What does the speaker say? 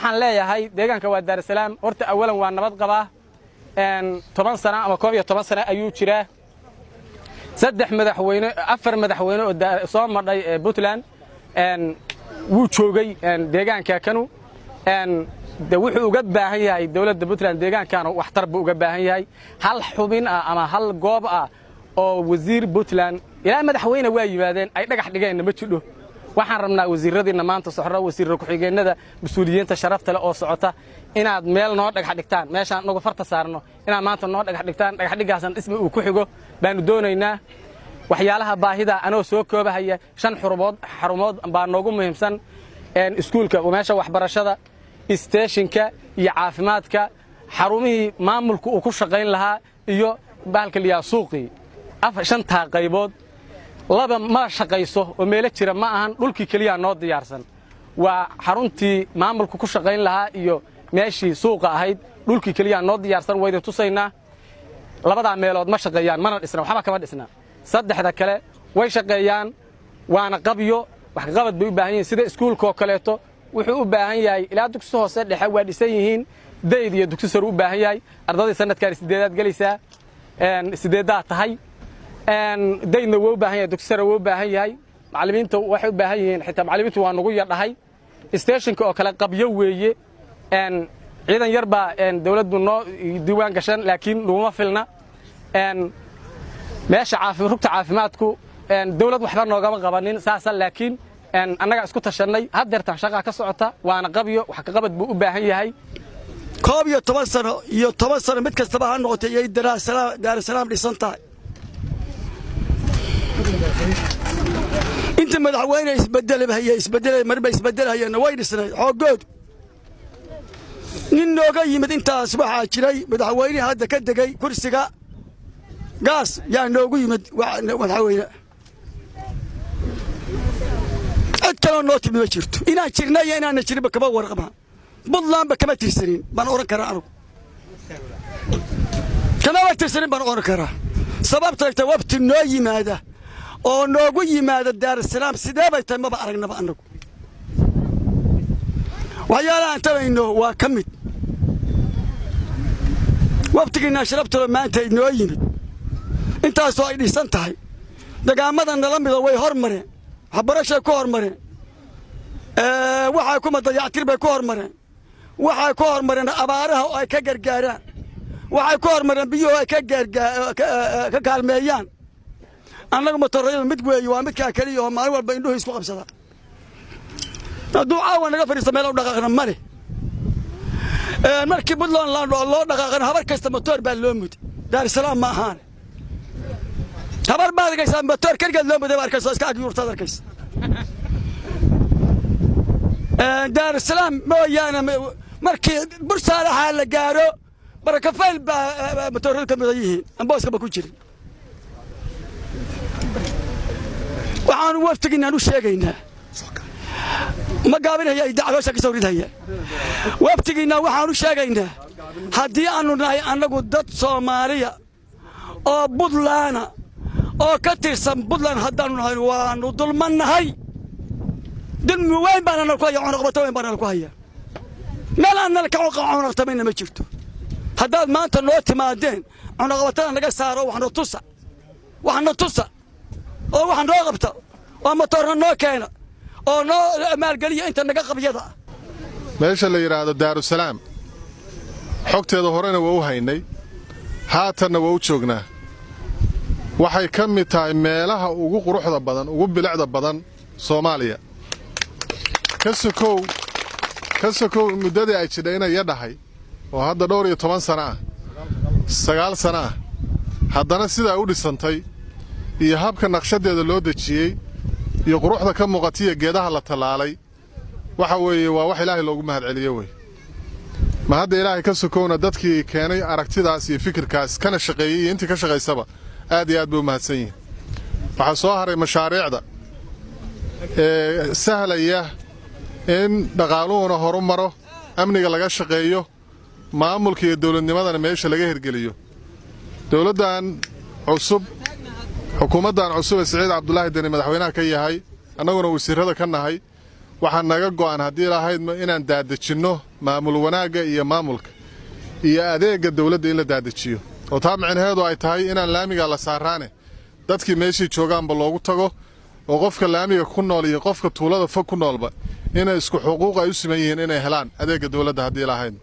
Waxaan leeyahay deegaanka waa Daarusalaam. Horta awalan waa nabad qabaa. 10 sano ama 11 sano ayuu jiraa. 3 madaxweyne, 4 madaxweyne oo soo madhay Puntland wuu joogay deegaanka kanu. De wuxuu uga baahan yahay dawladda Puntland deegaankan waxtar buu uga baahan yahay. Hal xubin ah ama hal goob ah oo wasiir Puntland ilaa madaxweyne waa yimaadeen ay dhagax dhigeenna ma jidho. Waxaan rabnaa wasiiradiina maanta soxro, wasiirra ku-xigeenada, mas-uuliyiinta sharafta leh oo socota inaad meel noo dhagax dhigtaan, meeshaan nagu farta saarno inaad maanta noo dhagax dhigtaan. Dhagax dhigaasan dhismi uu ku xigo baanu doonaynaa. Waxyaalaha baahida anoo soo koobahaya 5 xarumood baa noogu muhiimsan: iskuulka, meesha waxbarashada, isteeshinka iyo caafimaadka, xarumihii maamulku uu ku shaqayn lahaa iyo bahalka liyaa suuqii. 5taa qaybood 2 ma shaqayso oo meelo jira ma ahan, dhulkii keliya noo diyaarsan. Waa xaruntii maamulku ku shaqayn lahaa iyo meeshii suuqa ahayd, dhulkii keliya noo diyaarsan, waa idin tusaynaa. 2daa meelood ma shaqeeyaan, mana dhisna, waxba kama dhisna. 3da kale way shaqeeyaan, waana qabyo, waxqabad bay u baahan yihiin. Sida iskuulka oo kaleeto wuxuu u baahan yahay ilaa dugsi hoose dhexe waa dhisan yihiin, dayd iyo dugsi sare u baahan yahay. Ardadii sanadkan 8aad gelaysaa, 8aad tahay, daydna wuu u baahan yahay, dugsi sare wuu u baahan yahay. Macallimiinta waxay u baahan yihiin, xitaa macallimiintu waa nagu yadhahay. Stationka oo kale qabyo weeye, ciidan yar baa dawladdu noo diiwaan gashan, laakiin naguma filna. Meesha rugta caafimaadku dawlad waxba noogama qabanin saasa, laakiin annagaa isku tashannay. Haddeertan shaqaa ka socota, waana qabyo, wax ka qabad buu u baahan yahay. 11 sano iyo 10 sano mid kastaba ha noqotay iyay Daarusalaam dhisan tahay. Inta madaxweyne isbedelay marba isbedelhayeenna way dhisnayd xoogoodu. Nin nooga yimid intaas waxaa jiray madaxweynihii hadda ka degay kursiga Gaas yaa noogu yimid madaxweyne. Cid kaloo noo timid ma jirto. Inaan jirna iyo inaana jirinba kama warqaba, Puntlandba kama tirsanin baan odhan karaa, anugu kamaba tirsanin baan odhan karaa. Sababtay tahay wafti noo yimaada oo noogu yimaada Daarusalaam sidee bay tahay maba aragnaba annagu. Waxyaalaha aan tabayno waa ka mid waftigiinaa sharabtooda maanta inoo yimid. Intaasoo ay dhisan tahay, dagaamada nala mida way hormareen, waxbarashay ku hormareen, waxay kuma dayactir bay ku hormareen, waxay ku hormareen abaaraha oo ay ka gargaaraan, waxay ku hormareen biyuhu ay ka kaalmeeyaan. Annagu matorayadu mid weeye, waa midkaa keliya oo maalin walba indhuhu isku qabsada. Hadduu caawa naga fadhiisto meel u dhaqaaqna ma leh. Markii Puntland loo dhaqaaqana habar kasta motoor baa loo muday, Daarusalaam ma ahaane. Habar baad arkaysaa motoor keligeed loo muday, baa arkaysa iska agyuurtaad arkaysa. Daarusalaam mooyaane markii Bursaalaxaa la gaaro Barakafayl baa motooradu ka mudan yihiin, ambooskaba ku jirin. Waxaanu waftigiinaan u sheegaynaa, ma gaabinaya caloosha ka soo ridhaya, waftigiinna waxaan u sheegaynaa haddii aanu nahay annagu dad Soomaaliya oo Puntlaana oo ka tirsan Puntland haddaannu nahay, waanu dulmannahay. Dulmi weyn baana nal ku haya, cunaqabato weyn baana nal ku haya, meel aan nal ka cunaqtamayna ma jirto. Haddaad maanta noo timaadeen cunaqabatada naga saaro, waxna tusa, waxna tusa oo wax noo qabta oo matoorna noo keena oo noo maalgeliya inta naga qabyada ah. Meesha la yidhaahdo Daarusalaam xogteeda horena waa u haynay, haatanna waa u joognaa. Waxay ka mid tahay meelaha ugu quruxda badan, ugu bilicda badan Soomaaliya. Ka sokow, ka sokow muddadii ay jidhay inay yadhahay oo hadda dhowr iyo toban sana ah, 9 sana ah, haddana sidaa u dhisantay iyo habka naqshaddeeda loo dejiyey iyo quruxda ka muuqatiya geedaha la tallaalay, waxa weeye waa wax Ilaahay loogu mahadceliyo wey. Ma hadda Ilaahay ka sokowna dadkii keenay aragtidaas iyo fikirkaas kana shaqeeyey iyo intii ka shaqaysaba aad iyo aad bay u mahadsan yihiin. Waxaa soo haray mashaariicda ee sahlaya in dhaqaaluhuna horu maro, amniga laga shaqeeyo, maamulka iyo dawladnimadana meesha laga hirgeliyo. Dawladdan cusub, xukuumaddan cusub ee Siciid Cabdulaahi Deni madaxweynaha ka yahay, annaguna wasiirrada ka nahay, waxaa naga go'an haddii lahaydmo inaan daadejinno Maamul wanaagga iyo maamulka iyo adeegga dawladda in la daadajiyo, oo taa micnaheedu ay tahay inaan laamiga la saaraane dadkii meeshii joogaanba loogu tago, oo qofka laamiga ku nool iyo qofka tuulada fog ku noolba inay isku xuquuq ay u siman yihiin inay helaan adeegga dawladda haddii lahayd.